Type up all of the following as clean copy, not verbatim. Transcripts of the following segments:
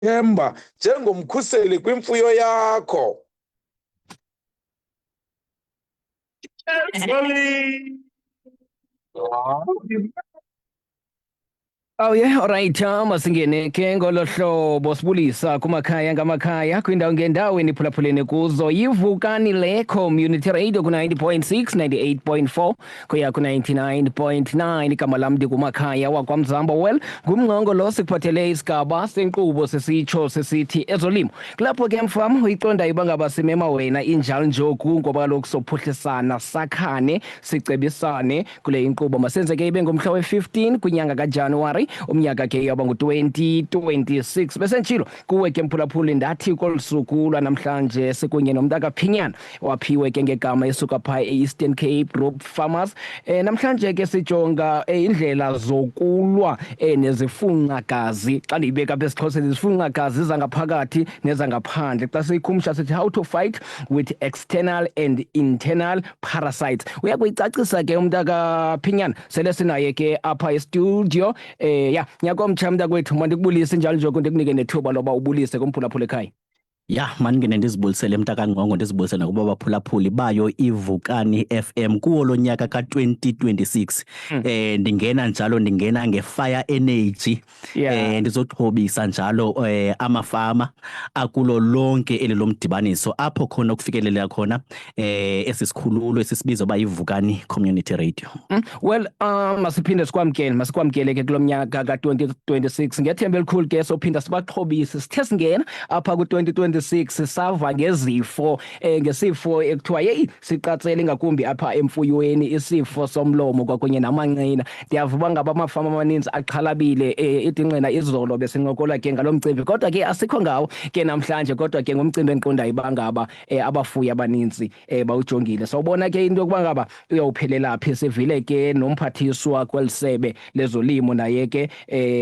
Themba njengomkhuseli kwimfuyo yakho. Oh yeah, alright, masingene ke ngolo hlobo sibulisa kumakhaya ngamakhaya kwindawo ngendawo eniphulaphulene kuzo. Yivukani le community radio ku-90.6, 98.4 kuya ku-99.9. Igama lam ndikumakhaya wakwaMzambo. Well, ngumngxongo lo sikuphathele isigaba senkqubo sesitsho sesithi ezolimo. Kulapho ke mfam uyiqondayo uba ngaba simema wena injalo njoku ngoba kaloku sophuhlisana, sakhane, sicebisane kule inkqubo. Masenze ke ibe ngumhla we-15 kwinyanga kaJanuwari umnyaka ke yaba ngu-2026. Besenditshilo kuwe ke mphulaphuli ndathi kolu suku lwanamhlanje sikunye nomntakaphinyana waphiwe ke ngegama esuka phaa e-Eastern Cape Group Farmers. Namhlanje ke sijonga indlela zokulwa nezifunqagazi. Xa ndiyibeka apha esiXhoseni, izifunqagazi zangaphakathi nezangaphandle. Xa siyikhumsha sithi how to fight with external and internal parasites. Uya kuyicacisa ke umntakaphinyana sele sinaye ke apha estudio. Ya, nyaka omtsha mntakwethu, mandikubulise njalo nje ndikunike nethuba loba ubulise kumphulaphula ekhaya. Ya, mandingene ndizibulisele mntakangqongo, ndizibulisele nakuba baphulaphuli bayo iVukani FM kuwo lo nyaka ka-2026. Ndingena njalo, ndingena nge-fire energy. Ndizoxhobisa njalo amafama akulo lonke eli lomdibaniso apho khona ukufikelela khona esi sikhululo esisibiza uba yiVukani Community Radio. Well, masiphinde sikwamkele, masikwamkele ke kulo mnyaka ka-2026 ngethemba elikhulu ke sophinda sibaxhobise. Sithe singena apha ku-2026 sava ngezifo, ngesifo ekuthiwa yeyi siqatsele ingakumbi apha emfuyweni, isifo somlomo kwakunye namanqina. Ndiyava uba ngaba amafama amaninzi axhalabile, ithi inqina izolo besincokola ke ngalo mcimbi, kodwa ke asikho ngawo ke namhlanje, kodwa ke ngumcimbi endiqondayo uba ngaba abafuyi abaninzi bawujongile. Sawubona ke into yokuba ngaba uyawuphelela phi. Sivile ke nomphathiswa kweli sebe lezolimo naye ke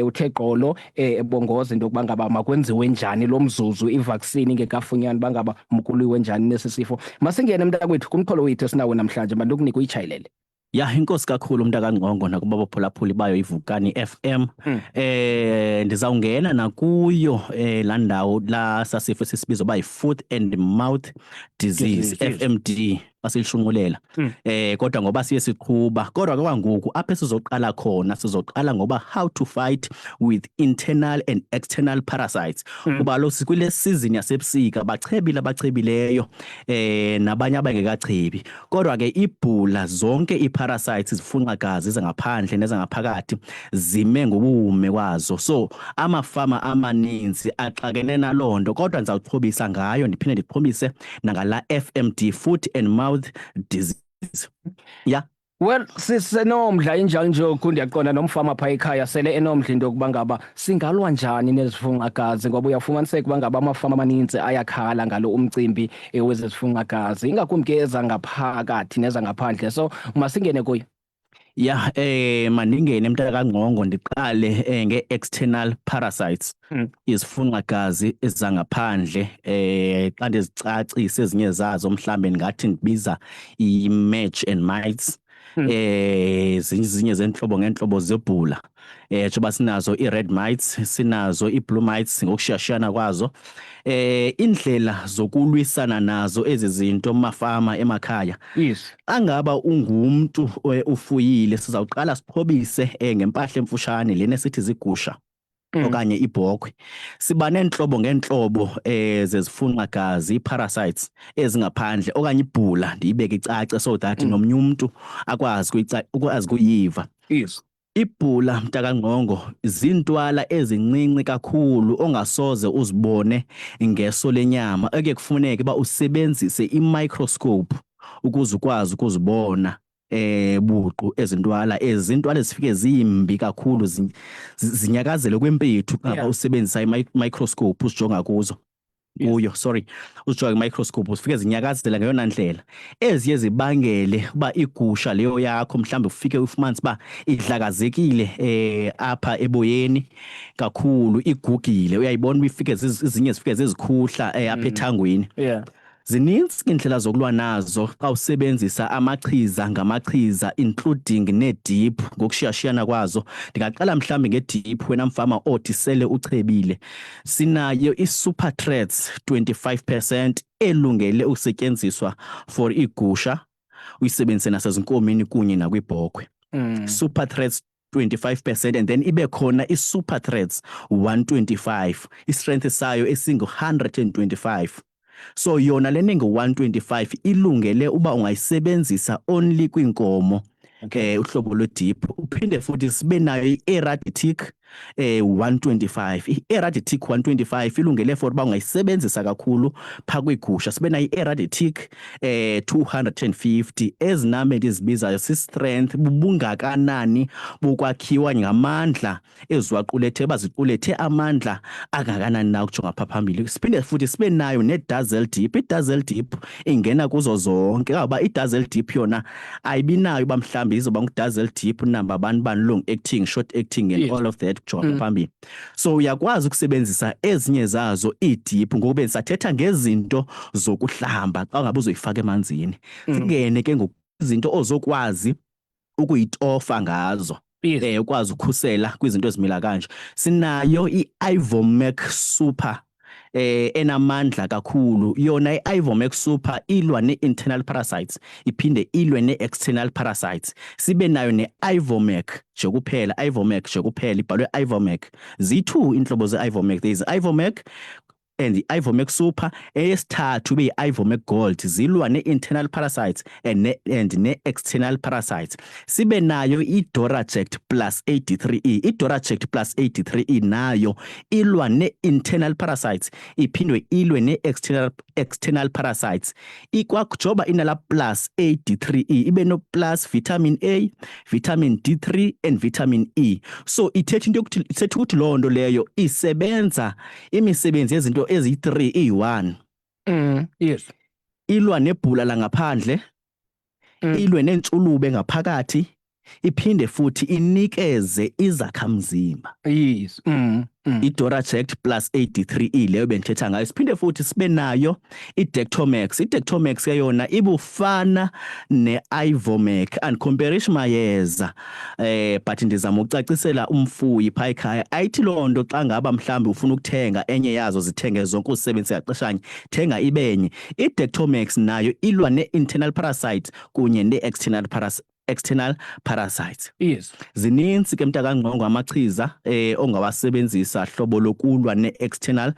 uthe gqolo ebongoza into yokuba ngaba makwenziwe njani lo mzuzu ivaksini ingekafunyanwa, uba ngaba mkuliwe njani nesi sifo. Masingene mntakwethu kumxholo wethu esinawo namhlanje, mandikunika uyitshayelele. Ya, inkosi kakhulu mntakangqongo nakuba baphulaphuli bayo iVukani FM. Ndizawungena nakuyo laa ndawo la sasifo esisibiza uba yi-foot and mouth disease, FMD basilishunqulela. Kodwa ngoba siye siqhuba, kodwa ke kwangoku apha esizoqala khona sizoqala ngoba how to fight with internal and external parasites. Kuba lo sikule season yasebusika, bachebile abachebileyo nabanye abangekachebi. Kodwa ke ibhula zonke ii-parasites zifunqagazi zangaphandle nezangaphakathi zime ngobume kwazo. So amafama amaninzi axakene naloo nto, kodwa ndizawuxhobisa ngayo ndiphinde ndixhobise nangala FMD, foot and mouth disease. Ya. Well, sisenomdla injalo nje oku ndiyaqonda nomfama phaa ekhaya sele enomdla into yokuba ngaba singalwa njani nezifunqagazi, ngoba uyafumaniseka uba ngaba amafama amaninzi ayakhala ngalo umcimbi wezezifunqagazi, ingakumbi ke ezangaphakathi nezangaphandle. So masingene kuyo. Ya, mandingene mntakangqongo ndiqale nge-external parasites. Izifunqagazi ezangaphandle, xa ndizicacise ezinye zazo mhlambe ndingathi ndibiza i-midge and mites. Zinye zentlobo ngeentlobo zebhula. Njengoba sinazo i-red mites, sinazo i-blue mites ngokushiyashiyana kwazo. Indlela zokulwisana nazo ezi zinto mafama emakhaya. Angaba ungumntu ufuyile, sizawuqala sixhobise ngempahla emfushane lena esithi zigusha okanye ibhokhwe. Siba neentlobo ngeentlobo zezifunqagazi, ii-parasites ezingaphandle okanye ibhula, ndiyibeke icace so that nomnye umntu akwazi ukwazi kuyiva. Ibhula mntakangqongo zintwala ezincinci kakhulu ongasoze uzibone ngeso lenyama, eke kufuneke uba usebenzise i-microscope ukuze ukwazi ukuzibona buqu ezintwala. Ezintwala zifike zimbi kakhulu, zinyakazele kwempethu xa usebenzisa i-microscope uzijonga kuzo. Kuyo, sorry, uzijonga kwi-microscope zifike zinyakazela ngeyona ndlela eziye zibangele uba igusha leyo yakho mhlawumbi ufike ufumanise uba idlakazekile apha eboyeni kakhulu, igugile, uyayibona uba ifike ezinye zifike zizikhuhla apha ethangweni. Zininzi iindlela zokulwa nazo xa usebenzisa amachiza ngamachiza, including neediphu ngokushiyashiyana kwazo. Ndingaqala mhlawumbi ngediphu, wena mfama othi sele uchebile. Sinayo i-Super Threads 25% elungele ukusetyenziswa for iigusha, uyisebenzise nasezinkomeni kunye nakwiibhokhwe. Super Threads 25%, and then ibe khona i-Super Threads 125, i-strength sayo esingu-125. So yona le nengu-125 ilungele uba ungayisebenzisa only kwiinkomo, uhlobo lwe-dip. Uphinde futhi sibe nayo i-Eraditic 125. I-Eraditic 125 ilungele for uba ungayisebenzisa kakhulu phaa kwiigusha. Sibe nayo i-Eraditic 250. Ezi namba endizibizayo si-strength, bubungakanani bokwakhiwa ngamandla eziwaqulethe, baziqulethe amandla angakanani na ukujonga phaa phambili. Siphinde futhi sibe nayo ne-Dazzle Dip. I-Dazzle Dip ingena kuzo zonke, ngoba i-Dazzle Dip yona ayibinayo uba mhlawumbi izoba ngu-Dazzle Dip number bani bani, long acting, short acting and all of that kujonga phambili. So uyakwazi ukusebenzisa ezinye zazo iidiphu, ngoku bendisathetha ngezinto zokuhlamba xa ungabe uzoyifaka emanzini. Singene ke ngoku izinto ozokwazi ukuyitofa ngazo, ukwazi ukukhusela kwizinto ezimila kanje. Sinayo i-Ivomec Super enamandla kakhulu. Yona i-Ivomec Super ilwa ne-internal parasites, iphinde ilwe ne-external parasites. Sibe nayo ne-Ivomec nje kuphela, Ivomec nje kuphela, ibhalwe Ivomec. Ziyi-two iintlobo ze-Ivomec. There is Ivomec and i-Ivomec Super, eyesithathu ibe yi-Ivomec Gold. Zilwa ne-internal parasites and ne-external parasites. Sibe nayo i-Doraject plus 83E. I-Doraject plus 83E nayo ilwa ne-internal parasites, iphindwe ilwe ne-external external parasites. Ikwajoba inala plus 83E, ibe no plus vitamin A, vitamin D3 and vitamin E. So ithetha into yokuthi, ithetha ukuthi loo nto leyo isebenza imisebenzi yezinto eziyi-3 iyi-1. Ilwa nebhula langaphandle, ilwe nentshulube ngaphakathi, iphinde futhi inikeze izakhamzimba. I-Doraject plus 83E leyo bendithetha ngayo. Siphinde futhi sibe nayo i-Dectomax. I-Dectomax ke yona ibufana ne-Ivomec, andicomparishi mayeza, but ndizama ukucacisela umfuyi phaa ekhaya. Ayithi loo nto xa ngaba mhlawumbi ufuna ukuthenga enye yazo, zithenge zonke uzisebenzise ngaxeshanye, thenga ibenye. I-Dectomax nayo ilwa ne-internal parasites kunye ne-external external parasites. Zininzi ke, mntakangqongo, amachiza ongawasebenzisa hlobo lokulwa ne-external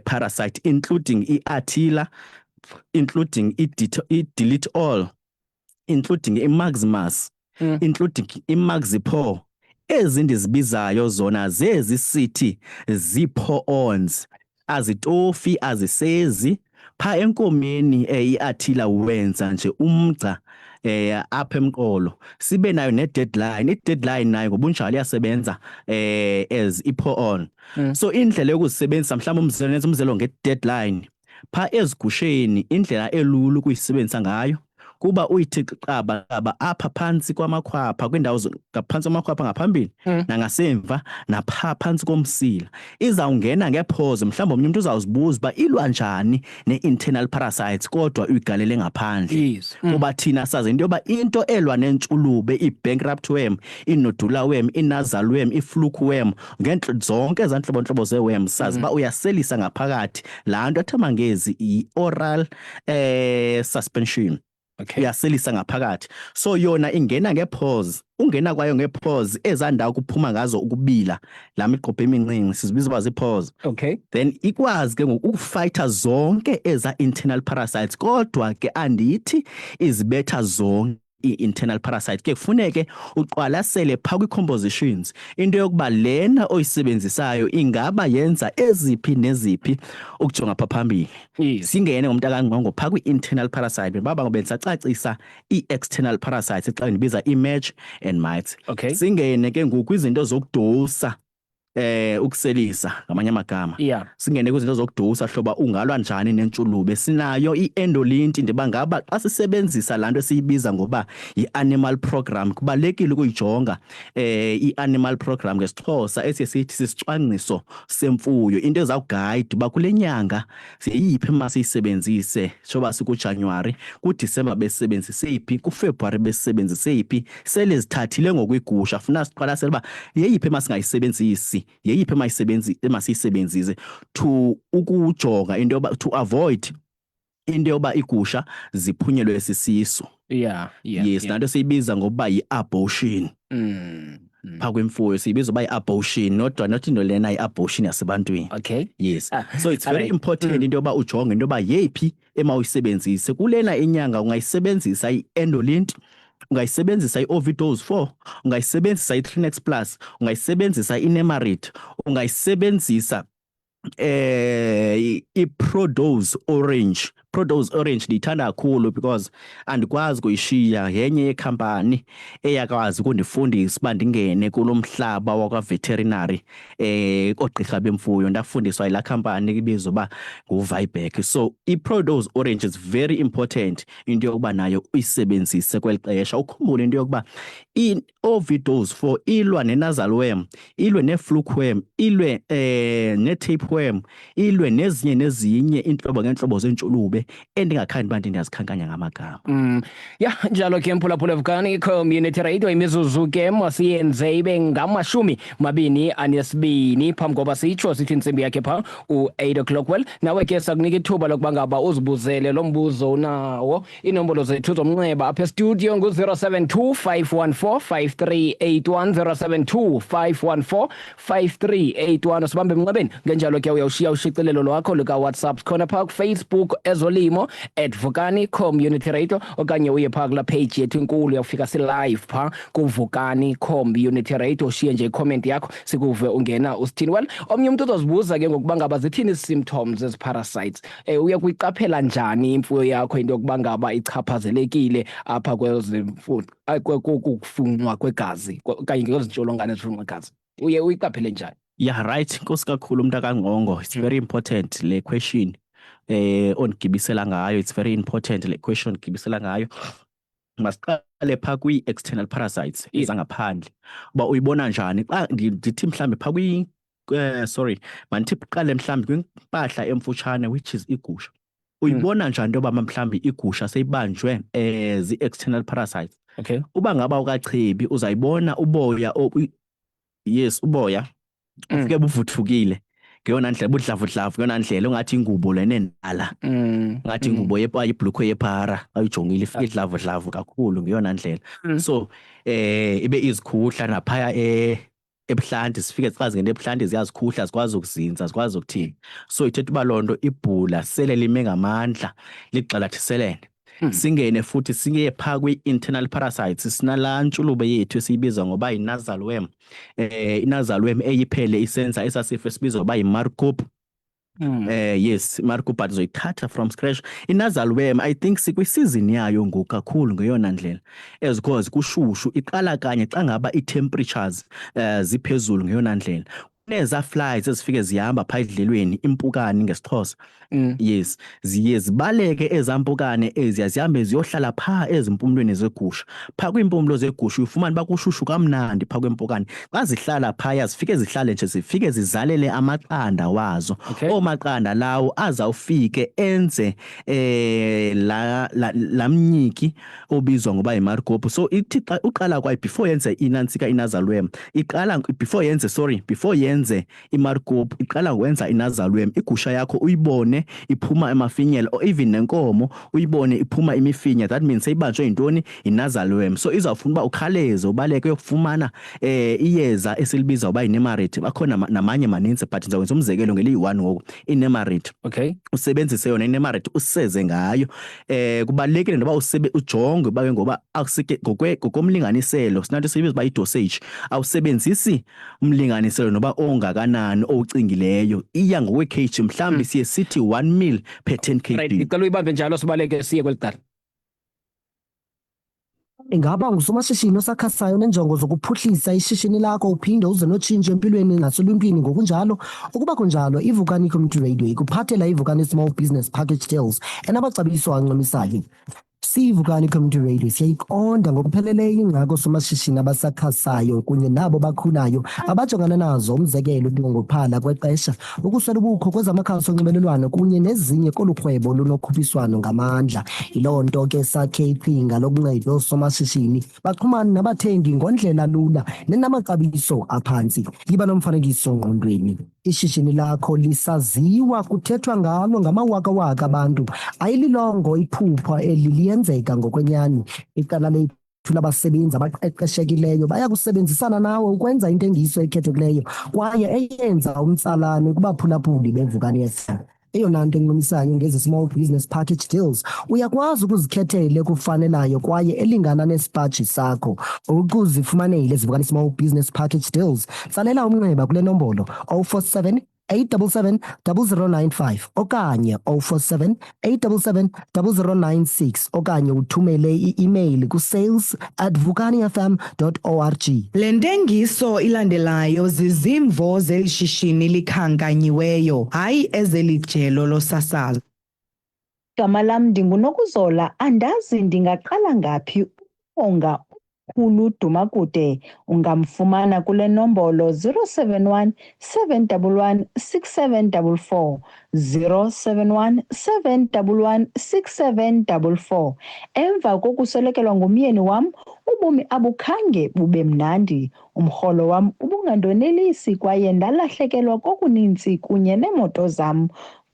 parasite, including i-Attila, including i-Delete All, including i-Maximus, including i-Maxipor. Ezi ndizibizayo zona zezi sithi zii-pour-ons, azitofi, azisezi. Phaa enkomeni i-Attila wenza nje umgca apha emqolo. Sibe nayo ne-Deadline. I-Deadline nayo ngobunjalo iyasebenza as i-pour on. So indlela yokuzisebenzisa, mhlawumbi umzekelo, nenza umzekelo nge-Deadline phaa ezigusheni, indlela elula ukuyisebenzisa ngayo kuba uyithi qaba qaba apha phantsi kwamakhwapha, kwiindawo ngaphantsi kwamakhwapha ngaphambili nangasemva, napha phantsi komsila. Izawungena ngephozo. Mhlawumbi omnye umntu uzawuzibuza uba ilwa njani ne-internal parasites kodwa uyigalele ngaphandle. Kuba thina sazi into yoba into elwa nentshulube, ii-bankrupt worm, ii-nodular worm, ii-nasal worm, ii-fluke worm, zonke ezaa ntlobontlobo zee-worms, sazi uba uyaselisa ngaphakathi laa nto athi amangezi yi-oral suspension. Uyaselisa ngaphakathi. So yona ingena ngepores. Ungena kwayo ngepores, ezaa ndawo kuphuma ngazo ukubila, laa miqopho emincinci sizibiza uba zii-pores. Then ikwazi ke ngoku ukufayitha zonke eza internal parasites, kodwa ke andithi izibetha zonke ii-internal parasites. Ke kufuneke uqwalasele phaa kwii-compositions into yokuba lena oyisebenzisayo ingaba yenza eziphi neziphi ukujonga phaa phambili. Singene ngomntakangqongo phaa kwi-internal parasite. Baba ngobe ndisacacisa ii-external parasites xa ndibiza ii-midge and mites. Singene ke ngoku kwizinto zokudosa. Ukuselisa ngamanye amagama. Singene kwizinto zokudusa hloba ungalwa njani nentshulube. Sinayo i-Endolinti, ndiba ngaba xa sisebenzisa laa nto esiyibiza ngoba yi-animal program, kubalulekile ukuyijonga i-animal program, ngesiXhosa esiye sithi sisicwangciso semfuyo, into ezawugayida uba kule nyanga siyiphi masiyisebenzise. Soba sikuJanuwari, kuDisemba besebenzise iphi, kuFebruwari besebenzise iphi, sele zithathile ngokwigusha. Funa siqwalasele uba yeyiphi emasingayisebenzisi, yeyiphi emasiyisebenzise to ukujonga into yoba to avoid into yoba igusha ziphunyelwe sisisu. Yes, nanto siyibiza ngokuba yi-abortion. Phaa kwimfuyo siyibiza uba yi-abortion, not into lena yi-abortion yasebantwini. Yes. So it's very important into yoba ujonge into yoba yeyiphi emawuyisebenzise kulena inyanga. Ungayisebenzisa i-Endolint, ungayisebenzisa i-Ovidose 4, ungayisebenzisa i-Trinex Plus, ungayisebenzisa i-Nemarid, ungayisebenzisa i-Prodose Orange. Prodose Orange ndiyithanda kakhulu because andikwazi kuyishiya, yenye yekhampani eyakwazi ukundifundisa uba ndingene kulo mhlaba wakwa-veterinary, oogqirha bemfuyo. Ndafundiswa yilaa khampani ibizwa uba nguVibec. So i-Prodose Orange is very important into yokuba nayo uyisebenzise kweli xesha. Ukhumbule into yokuba i-Ovidose 4 ilwa ne-nasal worm, ilwe ne-fluke worm, ilwe ne-tapeworm, ilwe nezinye nezinye iintlobo ngeentlobo zeentshulube endingakhange uba ndiyazikhankanya ngamagama. Ya, njalo ke mphulaphula Vukani Community Radio, imizuzu ke masiyenze ibe nge-22 phambi koba sitsho sithi intsimbi yakhe phaa u-8 o'clock. Well, nawe ke sakunika ithuba lokuba ngaba uzibuzele lo mbuzo unawo. Iinombolo zethu zomnxeba apha estudio ngu-072 514 5381, 072 514 5381. Sibambe emnxebeni ngenjalo ke uyawushiya ushicilelo lwakho lukaWhatsApp khona phaa kuFacebook, ezolimo @Vukani Community Radio, okanye uye phaa kulaa page yethu inkulu, uyawufika si-live phaa kuVukani Community Radio, ushiye nje i-comment yakho sikuve ungena usithini. Well, omnye umntu uzozibuza ke ngokuba ngaba zithini ii-symptoms ezi-parasites, uya kuyiqaphela njani imfuyo yakho into yokuba ngaba ichaphazelekile apha kufunxwa kwegazi okanye kwezi ntsholongwane zifunxwa igazi, uye uyiqaphele njani? Yeah, right, inkosi kakhulu umntu kaNgqongo. It's very important le question ondigibisela ngayo. It's very important le question ondigibisela ngayo. Masiqale phaa kwi-external parasites ezangaphandle, uba uyibona njani. Xa ndithi mhlawumbi phaa kwi sorry, mandithi qale mhlawumbi kwimpahla emfutshane, which is igusha. Uyibona njani into yoba mhlawumbi igusha seyibanjwe zii-external parasites? Uba ngaba ukachebi, uzayibona uboya yes, uboya ufike buvuthukile ngeyona ndlela, budlavudlavu ngeyona ndlela, ungathi ingubo lena endala, ngathi ingubo ibhlukhwe yephara. Xa uyijongile ifike idlavudlavu kakhulu ngeyona ndlela. So ibe izikhuhla naphaya ebuhlanti, sifike xa zingena ebuhlanti ziyazikhuhla, zikwazi ukuzinza, zikwazi ukuthini. So ithetha uba loo nto ibhula sele lime ngamandla, ligxalathiselene. Singene futhi siye phaa kwi-internal parasites. Sinalaa ntshulube yethu esiyibiza ngoba yi-nasal worm, i-nasal worm eyiphele isenza esasifo esibizwa ngoba yi-Markoop. Yes, Markoop, but uzoyithatha from scratch. I-nasal worm, I think sikwi-season yayo ngoku kakhulu ngeyona ndlela, as cause kushushu. Iqala kanye xa ngaba ii-temperatures ziphezulu ngeyona ndlela. Kuneza flies ezifike zihamba phaa edlelweni, impukane ngesiXhosa. Yes, ziye zibaleke ezaa mpukane eziya, zihambe ziyohlala phaa ezimpumlweni zegusha. Phaa kwiimpumlo zegusha uyifumane uba kushushu kamnandi phaa kweempukane. Xa zihlala phaya zifike zihlale nje, zifike zizalele amaqanda wazo. Oomaqanda lawo azawufike enze la mnyiki obizwa ngoba yimarkopu. So ithi xa uqala kwayo, before yenze inantsika i-nasal worm, iqala before yenze, sorry, before yenze imarkopu, iqala ngokwenza i-nasal worm. Igusha yakho uyibone iphuma emafinyela, or even nenkomo uyibone iphuma imifinya, that means seyibanjwe yintoni? I-nasal worm. So izawufuna uba ukhaleze ubaleke uyokufumana iyeza esilibiza uba yiNemarid. Bakhona namanye maninzi, but ndizawwenza umzekelo ngeliyi-one ngoku, iNemarid. Usebenzise yona iNemarid, useze ngayo. Kubalulekile noba ujonge uba ke ngoba akusike ngokomlinganiselo, sinanto esiyibiza uba yi-dosage. Awusebenzisi umlinganiselo noba ongakanani owucingileyo, iya ngokwe-kg. Mhlawumbi siye sithi 1 mil per 10 kg. Right, ndicela uyibambe njalo, sibaleke siye kweli cala. Ingaba ungusomashishini osakhasayo oneenjongo zokuphuhlisa ishishini lakho uphinde uze notshintsho empilweni naseluntwini ngokunjalo? Ukuba kunjalo, iVukani Community Radio ikuphathela iVukani Small Business Package Deals enamaxabiso ancumisayo. SiyiVukani Community Radio siyayiqonda ngokupheleleyo ingxaki oosomashishini abasakhasayo kunye nabo bakhulayo abajongana nazo, umzekelo ukunqongophala kwexesha, ukuswela ubukho kwezamakhasi onxibelelwano kunye nezinye kolu rhwebo lunokhuphiswano ngamandla. Yiloo nto ke sakhe iqhinga lokunceda oosomashishini baxhumane nabathengi ngondlela lula nenamaxabiso aphantsi. Yiba nomfanekiso ngqondweni. Ishishini lakho lisaziwa kuthethwa ngalo ngamawakawaka abantu. Ayililongo iphupha eli liyenzeka ngokwenyani. Iqela lethu labasebenzi abaqeqeshekileyo baya kusebenzisana nawe ukwenza intengiso ekhethekileyo kwaye eyenza umtsalane kubaphulaphuli beVukani FM. Eyona nto encumisayo ngezi small business package deals, uyakwazi ukuzikhethela ekufanelayo kwaye elingana nesipaji sakho. Ukuzifumanele ziVukani small business package deals, tsalela umnxeba kule nombolo 047 877 0095 okanye 047 877 0096 okanye uthumele i-email ku-sales@vukanifm.org. Le ntengiso ilandelayo zizimvo zeli shishini likhankanyiweyo, hayi ezeli jelo losasazo. Igama lam ndinguNokuzola, andazi ndingaqala ngaphi ukubonga umkhulu Dumakude. Ungamfumana kule nombolo 071 711 6744, 071 711 6744. Emva kokuswelekelwa ngumyeni wam, ubomi abukhange bube mnandi. Umrholo wam ubungandonelisi kwaye ndalahlekelwa kokuninzi kunye neemoto zam.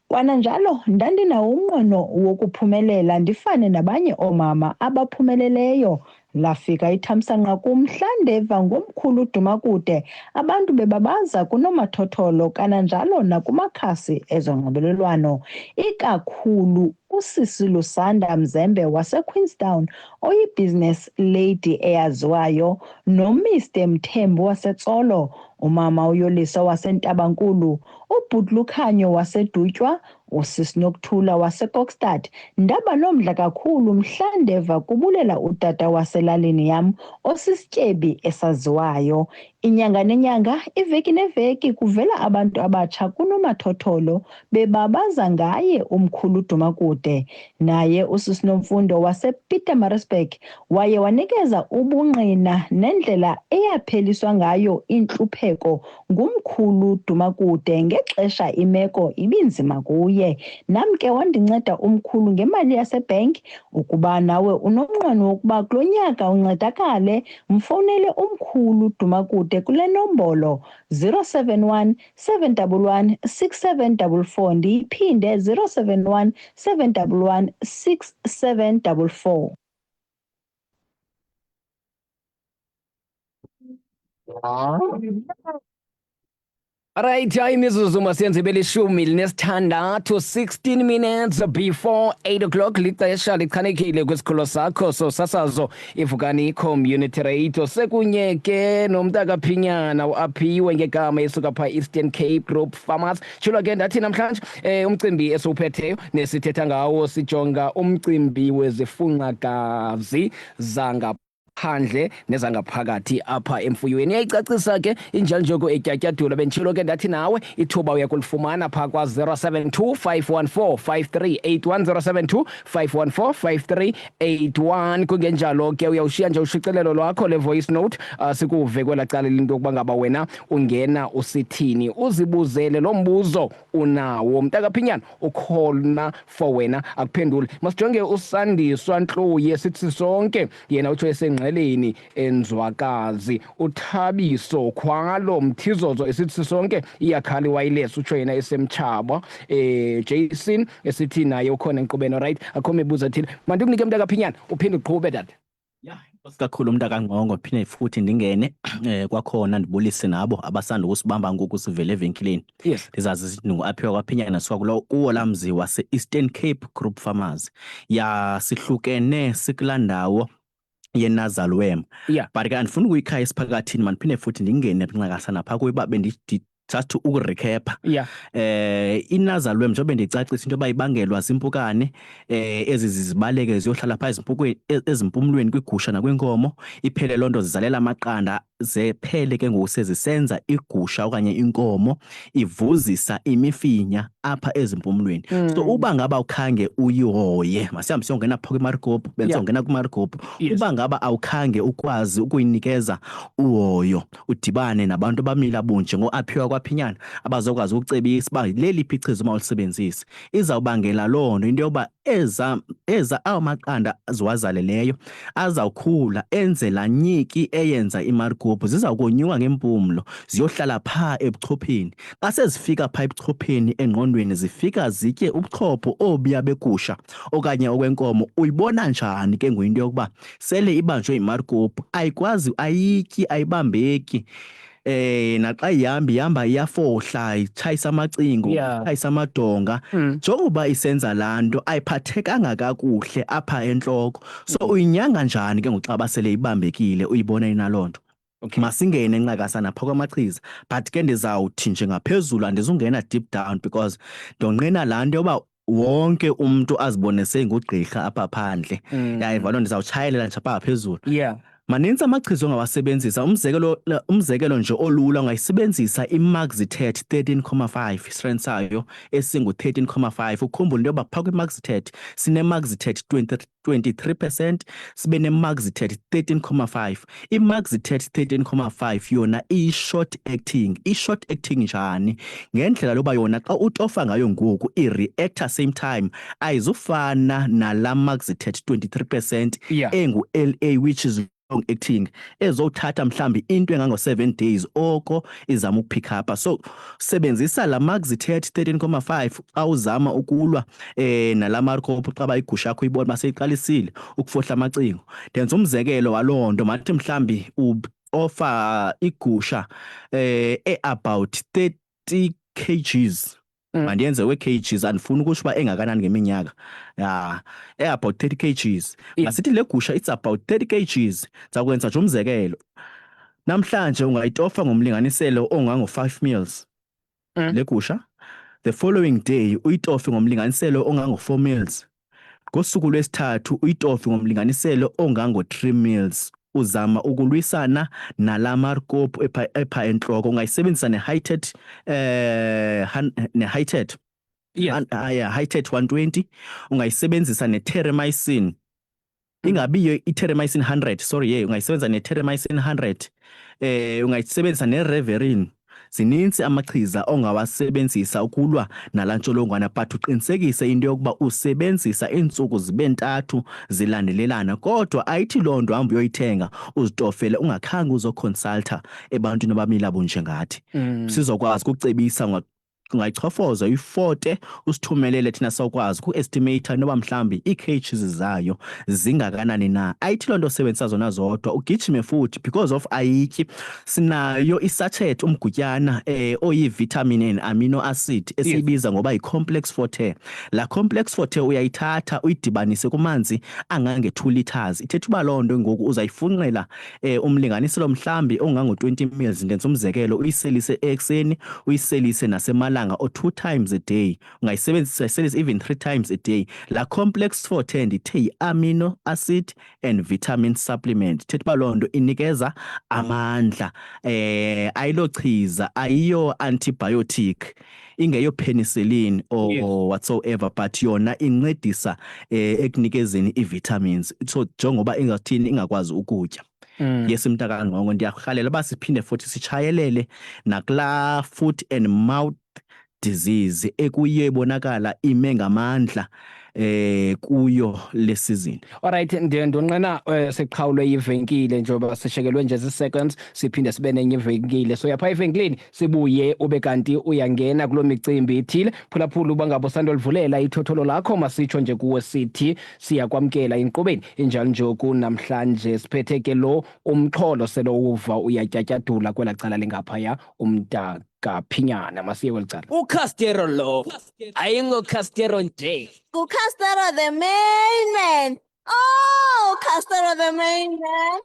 Kwananjalo ndandinawo umnqweno wokuphumelela ndifane nabanye oomama abaphumeleleyo. Lafika ithamsanqa kum mhla ndeva ngomkhulu Dumakude, abantu bebabaza kunomathotholo kananjalo nakumakhasi ezonxibelelwano, ikakhulu usisi Lusanda Mzembe waseQueenstown oyi-business lady eyaziwayo, noMr Mthembu waseTsolo, umama uYolisa waseNtabankulu, ubhuti Lukhanyo waseDutywa, usisi Nokuthula waseKokstad. Ndaba nomdla kakhulu mhla ndeva kubulela utata waselalini yam osisityebi esaziwayo. Inyanga nenyanga, iveki neveki kuvela abantu abatsha kunomathotholo bebabaza ngaye umkhulu Dumakude. Naye usisi Nomfundo wasePietermaritzburg waye wanikeza ubungqina nendlela eyapheliswa ngayo intlupheko ngumkhulu Dumakude ngexesha imeko ibinzima kuye. Nam ke wandinceda umkhulu ngemali yasebhenki. Ukuba nawe unomnqweno wokuba kulo nyaka uncedakale, mfowunele umkhulu Dumakude kule nombolo 071 711 6744. Ndiyiphinde, 071 711 6744. Alright, hayi, imizuzu masiyenze 16, 16 minutes before 8 o'clock, lixesha lichanekile kwisikhululo sakho sosasazo iVukani Community Radio. Sekunye ke nomntakaphinyana uAphiwe ngegama, esuka phaa Eastern Cape Group Farmers. Tshilo ke ndathi namhlanje umcimbi esiwuphetheyo nesithetha ngawo, sijonga umcimbi wezifunqagazi zangaphandle nezangaphakathi apha emfuyweni. Iyayicacisa ke injalo etyatyadula. Benditshilo ke ndathi nawe ithuba uya kulifumana phaa kwa-072 514 5381, 072 514 5381. Kungenjalo ke uyawushiya nje ushicilelo lwakho le-voice note, sikuve kwelaa cala into yokuba ngaba wena ungena usithini, uzibuzele lo mbuzo unawo. Mntakaphinyana ukhona for wena akuphendule. Masijonge uSandiswa Ntluye, sithi sonke, yena utsho esengqeleni eNzwakazi. UThabiso Khwalo Mthizozo esithi sonke, iyakhala iwayilesi, utsho yena esemtshaba. Jason esithi naye ukhona enkqubeni. Right, akho mibuzo ethile. Mandikunike, mntakaphinyana, uphinde uqhube, tata. Ya, enkosi kakhulu, mntakangqongo. Phinde futhi ndingene kwakhona ndibulise nabo abasanda ukusibamba ngoku sivele evenkileni. Ndizazi sithi ndingu-Aphiwa kwaPhinyana, suka kulo kuwo laa mzi wase-Eastern Cape Group Farmers. Ya, sihlukene sikulaa ndawo ye-nasal worm. But ke andifuni ukuyikhaya esiphakathini, mandiphinde futhi ndingene ncakasana phaa kuyo uba Just to ukurecapha. Inazal worm, njengoba ndicacisa into yoba ibangelwa zimpukane ezi zizibaleke ziyohlala phaa ezimpukweni, ezimpumlweni kwigusha nakwinkomo, iphele loo nto zizalela amaqanda, zephele ke ngoku sezisenza igusha okanye inkomo ivuzisa imifinya apha ezimpumlweni. So uba ngaba ukhange uyihoye, masihambe siyongena phaa kwimarikophu, bendizongena kwimarikophu. Uba ngaba awukhange ukwazi ukuyinikeza uhoyo, udibane nabantu abamila bunje ngoAphiwa kwaPhinyana abazokwazi ukucebisa uba leliphi ichiza uma ulisebenzise. Izawubangela loo nto into yoba eza awo maqanda ziwazaleleyo azawukhula enze laa nyiki eyenza imarikophu, zizawukonyuka ngempumlo ziyohlala phaa ebuchopheni. Xa sezifika phaa ebuchopheni engqondweni, zifika zitye ubuchopho obuya begusha okanye okwenkomo. Uyibona njani ke ngoku into yokuba sele ibanjwe yimarikophu? Ayikwazi, ayityi, ayibambeki. Naxa ihamba, ihamba iyafohla, itshayisa amacingo, itshayisa amadonga. Njengoba isenza laa nto, ayiphathekanga kakuhle apha entloko. So uyinyanga njani ke ngoku xa basele ibambekile, uyibona inaloo nto? Masingene ncakasana phaa kwamachiza, but ke ndizawuthi nje ngaphezulu, andizungena deep down because ndonqena laa nto yoba wonke umntu azibone seyingugqirha apha phandle. Yayiva loo nto, ndizawutshayelela nje apha ngaphezulu. Manintsi amachiza ongawasebenzisa. Umzekelo nje olula, ungayisebenzisa iMaxitet 13.5, strength sayo esingu-13.5. Ukhumbule into yoba phaa kwiMaxitet sineMaxitet 23%, sibe neMaxitet 13.5. IMaxitet 13.5 yona iyi-short acting. I-short acting njani? Ngendlela yoba yona xa utofa ngayo ngoku i-reactor same time, ayizufana nala Maxitet 23% engu-LA, which is long acting, ezothatha mhlambi into engango-7 days oko izama ukupick up. So sebenzisa la Maxitet 13.5 xa uzama ukulwa nala marikophu, xa bayigusha yakho uyibona baseyiqalisile ukufohla amacingo. Ndenza umzekelo waloo nto, mathi mhlambi utofa igusha e-about 30 kgs. Mandiyenze we-kgs, andifuni ukusho uba engakanani ngeminyaka. Ya, e-about 30 kgs. Masithi le gusha it's about 30 kgs. Ndizakwenza nje umzekelo. Namhlanje ungayitofa ngomlinganiselo ongango-5 mils le gusha. The following day uyitofe ngomlinganiselo ongango-4 mils. Ngosuku lwesithathu uyitofe ngomlinganiselo ongango-3 mils. Uzama ukulwisana nala marikophu epha entloko. Ungayisebenzisa ne-Hytet, ne-Hytet. Yeah, Hytet 120. Ungayisebenzisa ne-Terramycin. Ingabiyo i-Terramycin 100, sorry, yeah, ungayisebenzisa ne-Terramycin 100. Ungayisebenzisa ne-Reverin. Zininzi amachiza ongawasebenzisa ukulwa nala ntsholongwane, but uqinisekise into yokuba usebenzisa iintsuku zibe ntathu zilandelelana. Kodwa ayithi loo nto hamba uyoyithenga uzitofele ungakhange uzoconsulta ebantwini abamila bunjengathi. Sizokwazi ukucebisa, ungayichofoza uyifote usithumelele thina sokwazi ku-estimate noba mhlambi ii-kgs zayo zingakanani na. Ayithi loo nto sebenzisa zona zodwa, ugijime futhi because of ayityi. Sinayo isachet, umgutyana oyi-vitamin and amino acid esiyibiza ngoba yi-complex forte. La complex forte uyayithatha uyidibanise kumanzi angange-2 liters. Ithetha uba loo nto ngoku uzayifunqela umlinganiselo mhlambi ongango-20 mils, ndenza umzekelo, uyiselise ekuseni, uyiselise nasemalanga or 2 times a day. Ungayisebenzisa iselise even 3 times a day. La complex forte ndithe yi-amino acid and vitamin supplement. Ithetha uba loo nto inikeza amandla. Ayilochiza, ayiyo antibiotic, ingeyo penicillin or whatsoever, but yona incedisa ekunikezeni ii-vitamins. So njengoba ingathini ingakwazi ukutya. Yes, mntakangqongo, ndiyarhalela uba siphinde futhi sitshayelele nakulaa foot and mouth disease ekuyiyo ibonakala ime ngamandla kuyo le season. Alright, ndonqena siqhawulwe ivenkile njengoba sishekelwe nje zii-seconds, siphinde sibe nenye ivenkile. So yapha evenkileni sibuye ube kanti uyangena kuloo micimbi ithile. Phulaphula, uba ngaba usandolivulela ithotholo lakho, masitsho nje kuwe sithi siyakwamkela enkqubeni injalo nje oku namhlanje siphethe ke lo umxholo sele uva uyatyatyadula kwelaa cala lingaphaya umntakaphinyana. Masiye kweli cala. UCastero lo ayingoCastero nje. NguCastero the main man. Oh, Castero the main man.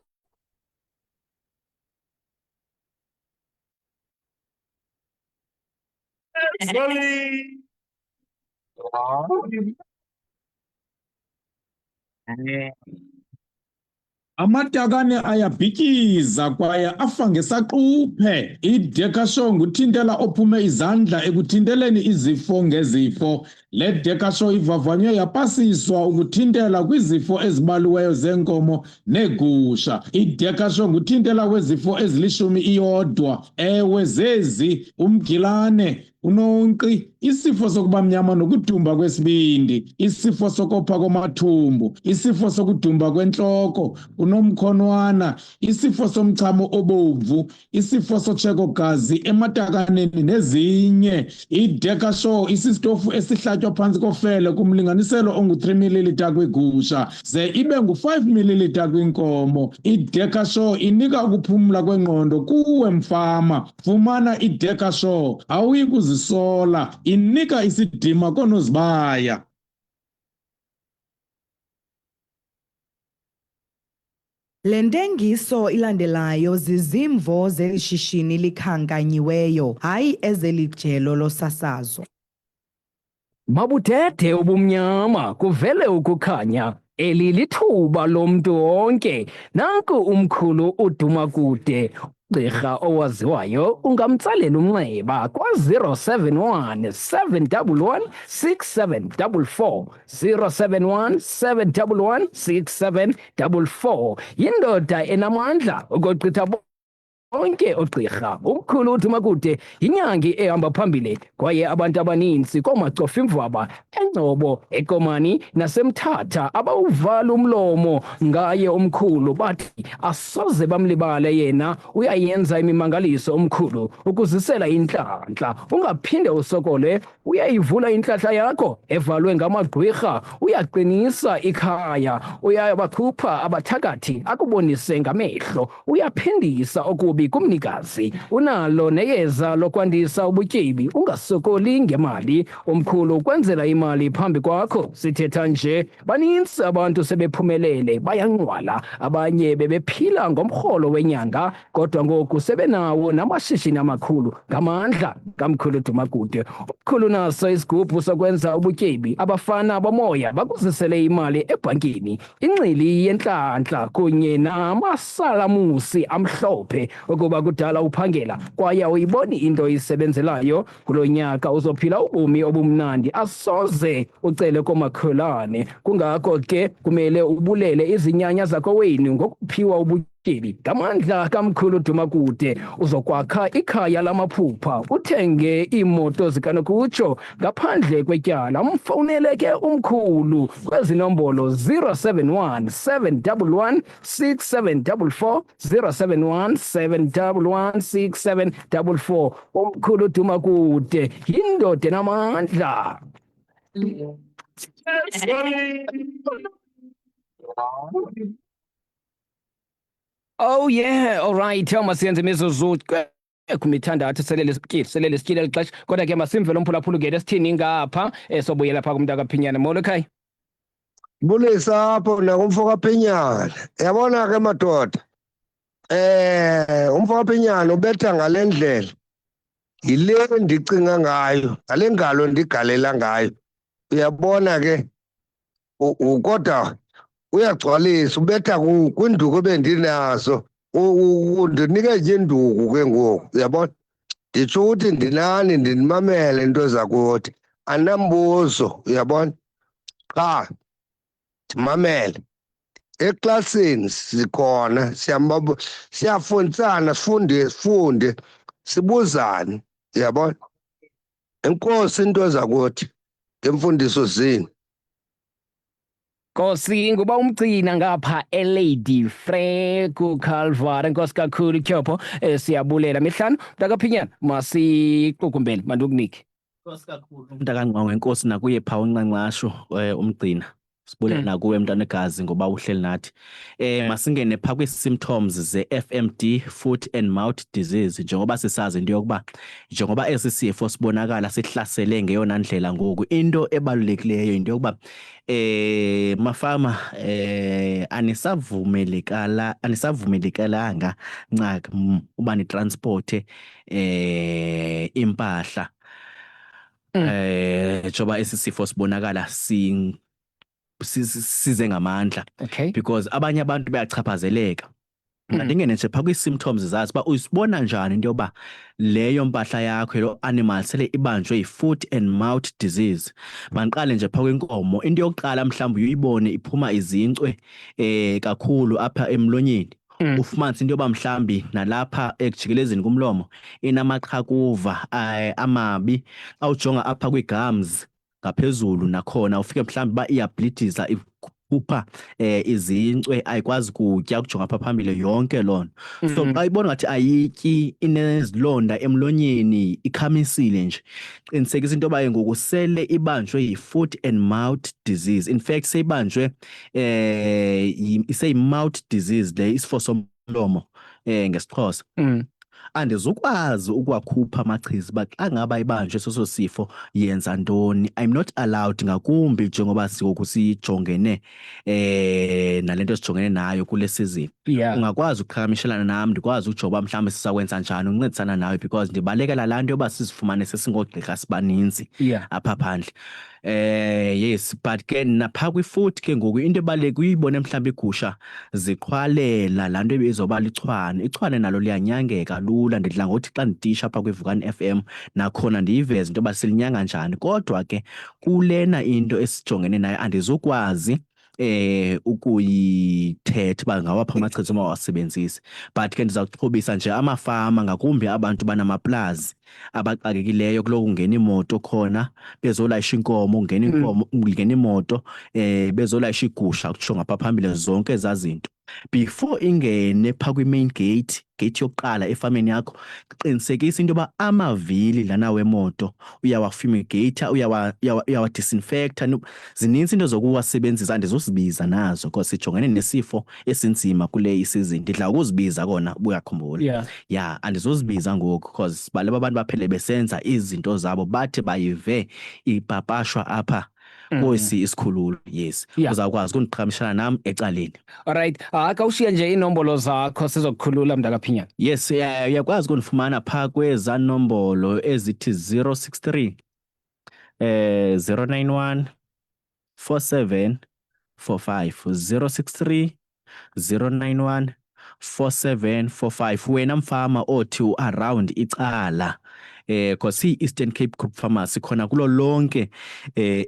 Amatakane ayabhityiza kwaye afa ngesaquphe. IDecasure nguthintela ophume izandla ekuthinteleni izifo ngezifo. Le Decasure ivavanywe yapasiswa ukuthintela kwizifo ezibaliweyo zeenkomo neegusha. IDecasure nguthintela wezifo ezilishumi iyodwa. Ewe zezi, umgilane, unonkqi, isifo sokuba mnyama nokudumba kwesibindi, isifo sokopha kwamathumbu, isifo sokudumba kwentloko, unomkhonwana, isifo somchamo obomvu, isifo sotsheko-gazi ematakaneni nezinye. IDecasure isisitofu esihlatywa phantsi kofele kumlinganiselo ongu-3 mililitha kwigusha ze ibe ngu-5 mililitha kwinkomo. IDecasure inika ukuphumla kwengqondo kuwe mfama. Fumana iDecasure, awuyi kuzisola, inika isidima koonozibaya. Le ntengiso ilandelayo zizimvo zeli shishini likhankanyiweyo, hayi ezeli jelo losasazo. Mabudede ubumnyama kuvele ukukhanya. Eli lithuba lomntu wonke. Nanku umkhulu uDumakude, ugqirha owaziwayo, ungamtsalela umnxeba kwa-071 711 6744, 071 711 6744. Yindoda enamandla ukogqitha bonke oogqirha. Umkhulu uDumakude yinyangi ehamba phambili kwaye abantu abaninzi kooMacofimvaba, eNgcobo, eKomani naseMthatha abawuvali umlomo ngaye umkhulu, bathi asoze bamlibale yena. Uyayenza imimangaliso umkhulu ukuzisela intlantla, ungaphinde usokole. Uyayivula intlahla yakho evalwe ngamagqwirha, uyaqinisa ikhaya, uyabakhupha abathakathi akubonise ngamehlo, uyaphindisa okubi kumnikazi. Unalo neyeza lokwandisa ubutyebi, ungasokoli ngemali. Umkhulu ukwenzela imali phambi kwakho. Sithetha nje baninzi abantu sebephumelele, bayanqwala. Abanye bebephila ngomrholo wenyanga, kodwa ngoku sebenawo namashishini amakhulu ngamandla kamkhulu Dumakude. Umkhulu naso isigubhu sokwenza ubutyebi. Abafana bomoya bakuzisele imali ebhankini, inxili yentlantla kunye namasalamusi amhlophe. Ukuba kudala uphangela kwaye awuyiboni into oyisebenzelayo, kulo nyaka uzophila ubomi obumnandi, asoze ucele komakhelwane. Kungako ke kumele ubulele izinyanya zakowenu ngokuphiwa ubutyebi ngamandla kamkhulu Dumakude. Uzokwakha ikhaya lamaphupha, uthenge iimoto zikanokutsho ngaphandle kwetyala. Mfowunele ke umkhulu kwezi nombolo: 071 711 6744, 071 711 6744. Umkhulu Dumakude yindoda enamandla. Oh yeah, all right. Masiyenze imizuzu kumithandathu, selele sityile, selele sityile eli xesha, kodwa ke masimve lo mphulaphula ungene sithini ngapha, sobuyela phaa kumntu akaphinyana. Molo ekhaya. Bulisa apho nakumfo kaPhinyana. Yabona ke madoda. Umfo kaPhinyana ubetha ngale ndlela. Yile ndicinga ngayo, ngale ngalo ndigalela ngayo. Uyabona ke kodwa uyagcwalisa, ubetha kwinduku ebendinazo. Undinike nje induku ke ngoku, uyabona? Nditsho ukuthi ndinani, ndinimamele into zakuthi. Anambuzo, uyabona? Qha ndimamele. Eklasini sikhona, siyafundisana, sifunde, sifunde, sibuzane, uyabona? Enkosi into zakuthi ngemfundiso zenu. Nkosi, nguba umgcina ngapha eLady Frere kuCalvary. Nkosi kakhulu Tyhopho, siyabulela. Mihlanu mntakaphinyana, masiqukumbele, mandikunike. Nkosi kakhulu mntakangqongo, enkosi nakuye phaa unqanqasho, umgcina. Sibulela nakuwe mntanegazi ngoba uhleli nathi. Masingene phaa kwii-symptoms ze-FMD, foot and mouth disease, njengoba sisazi into yokuba njengoba esi sifo sibonakala sihlasele ngeyona ndlela ngoku, into ebalulekileyo into yokuba mafama anisavumelekala, anisavumelekelanga ncak uba nitransporte impahla. Njengoba esi sifo sibonakala size ngamandla, because abanye abantu bayachaphazeleka. Mandingene nje phaa kwii-symptoms zazo, uba uyisibona njani into yoba leyo mpahla yakho, loo animal, sele ibanjwe yi-foot and mouth disease. Mandiqale nje phaa kwinkomo. Into yokuqala, mhlawumbi uyibone iphuma izinkcwe kakhulu apha emlonyeni. Ufumanise into yoba mhlawumbi nalapha ekujikelezeni kumlomo inamaqhakuva amabi. Xa ujonga apha kwii-gums ngaphezulu, nakhona ufike mhlawumbi uba iyabhlidisa, ikhupha izinkcwe, ayikwazi kutya, ukujonga apha phambili, yonke loo nto. So xa ibona ngathi ayityi, inezilonda emlonyeni, ikhamisile nje, qinisekisa into yoba ke ngoku sele ibanjwe yi-foot and mouth disease. In fact, seyibanjwe iseyi-mouth disease le, isifo somlomo ngesiXhosa. Andizukwazi ukuwakhupha amachiza uba xa ngaba ibanjwe seso sifo yenza ntoni. I'm not allowed, ngakumbi njengoba ngoku sijongene nale nto sijongene nayo kule season. Ungakwazi ukuqhakamishelana nam, ndikwazi ujonga uba mhlawumbi sizakwenza njani ukuncedisana nawe, because ndibalekela laa nto yoba sizifumane sesingoogqirha sibaninzi apha phandle. Yes, but ke napha kwi-foot ke ngoku, into ebaluleke uyibone mhlawumbi igusha ziqhwalela laa nto ebizwa uba lichwane. Ichwane nalo liyanyangeka lula. Ndidla ngothi xa nditisha apha kwiVukani FM, nakhona ndiyiveze into yoba silinyanga njani. Kodwa ke kulena into esijongene nayo andizukwazi ukuyithetha uba ngawaphi amachiza omawasebenzise, but ke ndiza kuxhobisa nje amafama, ngakumbi abantu banamaplazi abaxakekileyo kuloko kungena imoto khona bezolayisha inkomo, kungena inkomo, kungena imoto bezolayisha igusha, kutsho ngapha phambili, zonke ezaa zinto. Before ingene phaa kwi-main gate, gate yokuqala efameni yakho, qinisekisa into yoba amavili lana wemoto uyawafumigate, uyawa-disinfecta. Zinintsi into zokuwasebenzisa, andizuzibiza nazo because sijongene nesifo esinzima kule isizini. Ndidla ukuzibiza kona, ubuyakhumbula. Ya, andizuzibiza ngoku because baleba abantu baphele besenza izinto zabo, bathi bayive ipapashwa apha kwesi isikhululo. Yes. Uzawukwazi ukundiqhagamshelana nam ecaleni. Alright, ah, khawushiye nje iinombolo zakho, sizokukhulula, mntakaphinyana. Yes, uyakwazi ukundifumana phaa kwezaa nombolo ezithi 063 091 4745, 063 091 4745. Wena mfama othi u-around icala, cause siyi-Eastern Cape Group Farmers, khona kulo lonke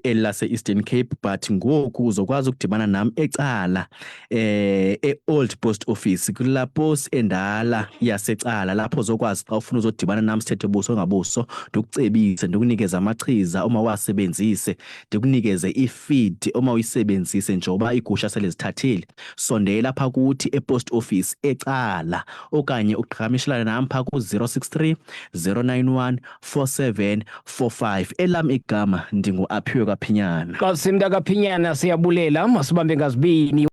elase Eastern Cape, but ngoku uzokwazi ukudibana nam ecala, e-Old Post Office, kulaa post endala yasecala, lapho uzokwazi xa ufuna uzodibana nam, sithethe buso ngabuso, ndikucebise, ndikunikeze amachiza uma wasebenzise, ndikunikeze i-feed uma uyisebenzise njengoba iigusha sele zithathile. Sondela phaa kuthi e-post office ecala, okanye uqhagamshelane nam phaa ku-063 091 4745. Elam igama ndingu-Aphiwe Kaphinyana. Kasi mntakaphinyana, siyabulela, masibambe ngazibini.